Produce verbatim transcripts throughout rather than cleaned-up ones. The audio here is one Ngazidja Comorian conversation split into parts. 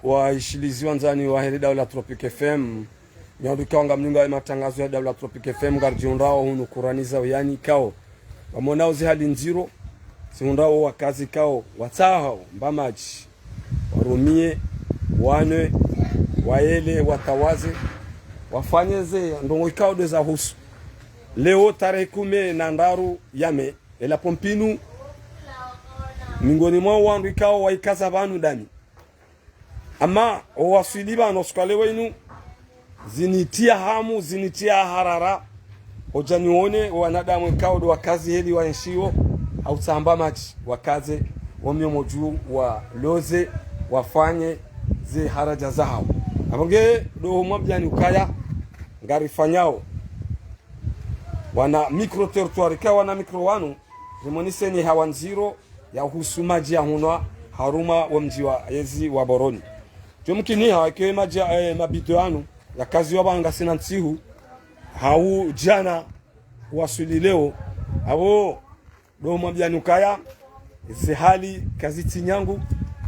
Waishilizi wandzani wahe le daula Tropic F M, nyi wandru ikao ngamlinga ye matangazo ya daula Tropic F M, ngaridjihundrao hunu kuraniza uyani ikao wamonao ze hali ndziro, zihundrao wakazi ikao watsahao mba madji, warumie, wanwe, wayele, watawaze, wafanye ze ndrongoo ikao ndo zahusu. Leo tarehi kume na ndraru ya me, ela pompi inu, mengoni mwa wandru ikao waikaza pvanu ndami. Ama owaswili pvanu usiku wa leo inu, zinitia hamu, zinitia harara, hudja nione wanadamu ikao ndo wakazi heli waenshio, hau tsamba madji, wakaze, wamio modju, waloze, wafanye ze haradja zahao. Apvo nge ndo humwambiani ukaya, ngarifanyao. Wana micro-trottoir, ikao wana micro wanu, rimoniseni hawa ndziro yahusu madji yahunwa harumwa wo mdji wa yezi wa Moroni. Djo mkiniha, ike madji ya, eh, mabido yanu, yakaziwa pvanu ngasina ntsihu, hau djana waswili leo, apvo ndo humwambiani ukaya, ze hali kazitsi nyangu,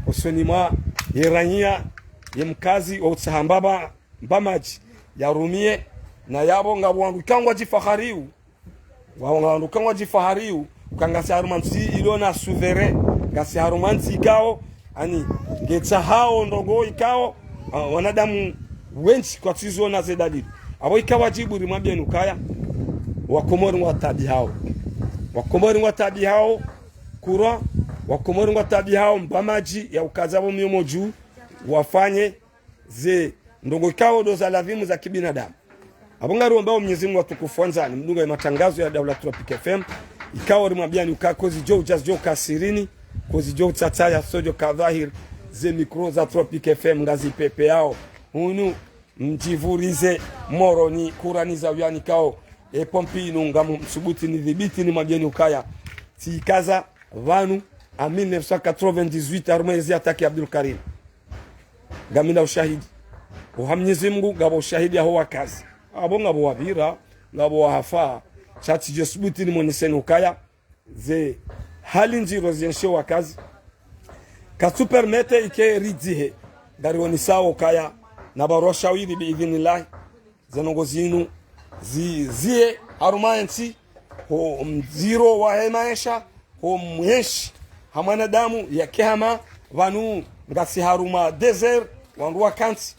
hosoni mwa ye raiya, ye mkazi, wa utsaha mba, mba madji, yarumie, na yapvo ngapvo wandru ikao ngwadjifahariu, wa, wandru ikao ngwadjifahariu, uka ngasi harumwa ntsi ilio na souverain, ngasi harumwa ntsi ikao, ani, ngetsahao ndrongoo ikao, ah, wanadamu wendji kwatsiziona ze dalili. Apvo ikao wadjibu rimwambieni ukaya, Wakomori ngwataabihao. Wakomori ngwataabihao, courant, Wakomori ngwataabihao, mba madji ya ukaza pvo mio modju, wafanye ze ndrongoo ikao ndo za lazimu za kibinadamu. Apvo ngariombao Mwenyezi Mungu watukufu wandzani, mdungao ye matangazo ya daula Tropic F M, ikao rimwambiani uka kozidjo udja zidjo ka sirini, kozidjo utsatsaya sodjo ka dhahir, ze micro za Tropic F M ngazipepeao hunu, mdjivurize Moroni, kuraniza uyani ikao, e pompi inu ngamu msubuti nidhibiti nimwambieni ukaya, tsikaza pvanu, en mille neuf cent quatre-vingt-dix-huit, harumwa yezi attaque ya Abdul Karim. Ngamina ushahidi. Oha Mwenyezi Mungu, ngapvo ushahidi yaho wakazi. Apvo ngapvo wapvira, ngapvo wahafa. Sha tsidjo subuti nimoneseni ukaya, ze hali ndziro zienshio wakazi, katsu permettre ike ridzihe. Ngarionesao ukaya, na pvaro shawiri bi idhinillahi, ze ndrongoo zinu, zi, ziye harumwa yentsi, ho mdziro wahe maesha, ho mwenshi ha mwanadamu yake hama, pvanu ngasi harumwa désert, wandru wakantsi,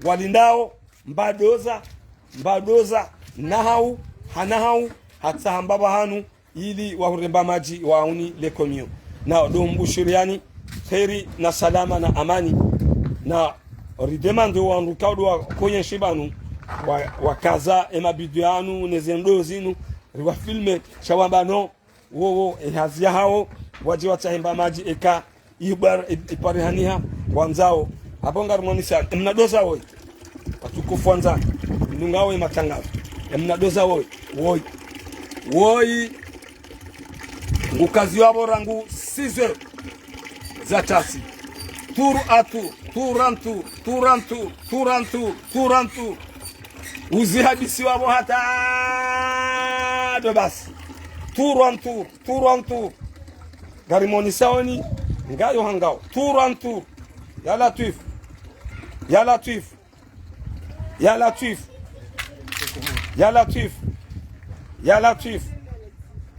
walindao, mba doza, mba doza, nahau, ha nahau, hata hamba pvahanu, ili wahuremba madji, wauni le camion. Na ndo mbushiriani, kheri na salama na amani. Na ridemande wandru ikao ndo wakoyenshi pvanu, wa, wakaza e mabido yanu, ne ze ndrongoo zinu, riwafilme, sha wamba no, wowo, e hazi yahao, wadje watsahe mba madji, eka, ibar, i, iparihaniha, wandzao. Apvo ngarimonesao, emna doza woyi. Watukufu wandzani, mdungao ye matangazo. Emna doza woyi, woyi, woyi. Ngukaziwao pvo rangu six heures za tasi. Tour à tour, tour en tour, tour en tour, tour en tour, tour en tour. Uzihadisiwa pvo hata ndo basi. Tour en tour, tour en tour. Ngarimonesaoni, ngayo hangao. Tour en tour. Ya Latwif. Ya Latwif. Ya Latwif. Ya Latwif. Ya Latwif.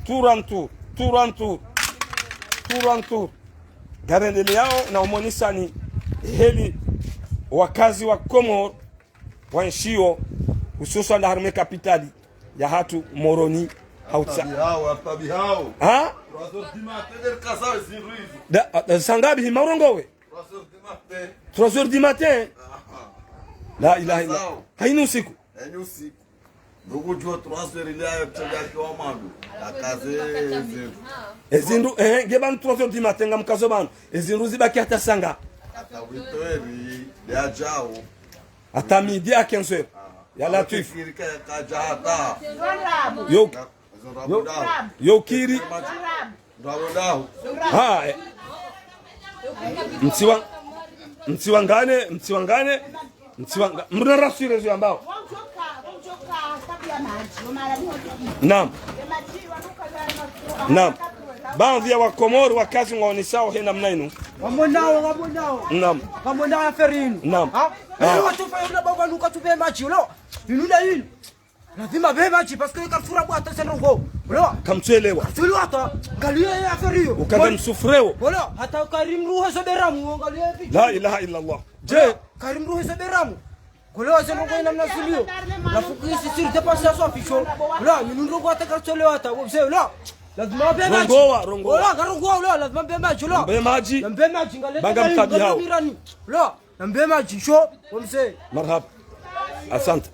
Tour en tour. Tour en tour. Tour en tour. Ngarendeleao na umonesani heli wakazi wa Komori waenshio, hususwan nda harumwa ye kapitali yahatru Moroni, hautsa. Atabihawo, atabihawo. Ha? Trois heures du matin, nde rikaza ezindru izo. Da, da, saa ngapvi hima urongowe? Trois heures du matin. Trois heures du matin? Aha. La ilaha illa. Haini usiku? Haini usiku. Ndugu djuwa trois heures ile ayo mtenda kiwa mwandu. Akaze ezindru. Ezindru, eh, nge pvanu trois heures du matin ngamkazo pvanu. Ezindru zibaki hata saa nga? Hata huit heures, ya djao. Hata midi à quinze heures. Ah. Ya Latwif. Fikiri ka, kadja hata. Yo, yo, yo kiri. Ha, eh. Mtsiwa, mtsiwangane, mtsiwangane, mtsiwanga-, mruna raswire zio ambao. Naam. Naam. Baadhwi ya Wakomori wakazi ngwaonesao he namna inu. Ngamwonao, ngamwonao. Naam. Ngamwonao affaire inu. Naam. Ha? Ah. Leo watufa yule baba nuka tupve madji, ulo. Inu na inu. Lazima pve madji, parce que kartsura bwata ze ndrongoo. Ulo. Kamtsuelewa. Kartsuelewa hata, ngaliyo ye affaire iyo. Ukadha msufreo. Ulo, hata karimruhe zo beramu, ngaliyo ye picha. La ilaha illa Allah. Je. Karimruhe zo beramu. Ulo, ze ndrongoo ina mna zulio. Na fuku isi siri de pasi ya swafi sho. Ulo, minu ndrongoo hata kartsuelewa hata, wo mze, ulo. Lazima pve madji. Rongoa, rongoa. Ulo, karongoa, ulo, lazima pve madji, ulo. Pve madji. Na pve madji, ngale. Banga mtabi hao. Mirani. Ulo. Na mpve madji sho, wo mze. Marhaba. Asante.